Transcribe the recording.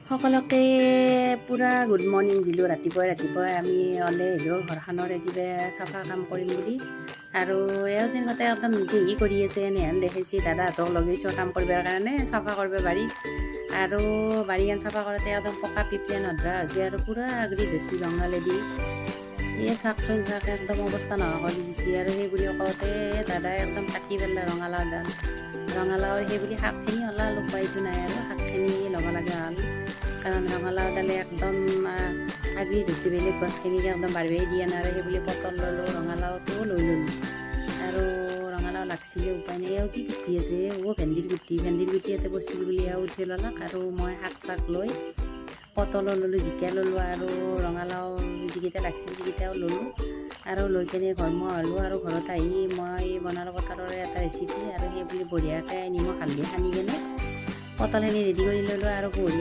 সকলোকে পূৰা good morning দিলোঁ। ৰাতিপুৱাই ৰাতিপুৱাই আমি ওলাই আহিলোঁ ঘৰখনৰ কিবা চাফা কাম কৰিম বুলি। আৰু এওঁ যেনেকুৱাতে একদম নিজে ই কৰি আছে, এনেহেন দেখিছে। দাদাহঁতক লগাইছোঁ কাম কৰিবৰ কাৰণে, চাফা কৰিব বাৰীত। আৰু বাৰীখন চাফা কৰোঁতে একদম পকা পিপলিয়া নধৰা হৈছে আৰু পূৰা আগুৰি ধৰিছে জংঘলেদি। এই চাওকচোন চাওক, একদম অৱস্থা নোহোৱা কৰি দিছে। আৰু সেই বুলি কওঁতে দাদাই একদম কাটি পেলালে ৰঙালাওডাল। ৰঙালাওৰ সেই বুলি শাকখিনি ওলাল, উপায়টো নাই আৰু শাকখিনি ল'ব লগা হ'ল, কাৰণ ৰঙালাওডালে একদম আগুৰি ধৰিছে। বেলেগ গছখিনিকে একদম বাঢ়িবই দিয়া নাই। আৰু সেই বুলি পটল ল'লোঁ, ৰঙালাওটোও লৈ ল'লোঁ। আৰু ৰঙালাও লাগছিলে, উপায় নাই। এওঁ কি গুটি আছে? অ' ভেন্দিৰ গুটি। ভেন্দিৰ গুটি ইয়াতে পৰছিল বুলি এওঁ উঠি ল'লাক। আৰু মই শাক চাক লৈ পটলো ল'লোঁ, জিকা ল'লোঁ আৰু ৰঙালাও যিকেইটা লাগছিল সেইকেইটাও ল'লোঁ। আৰু লৈ কেনে ঘৰমুৱা হ'লোঁ। আৰু ঘৰত আহি মই বনালোঁ পটলৰে এটা ৰেচিপি। আৰু সেই বুলি বঢ়িয়াকৈ নিমখ হালধি সানি কেনে পটলখিনি ৰেডি কৰি ল'লোঁ আৰু বঢ়িয়া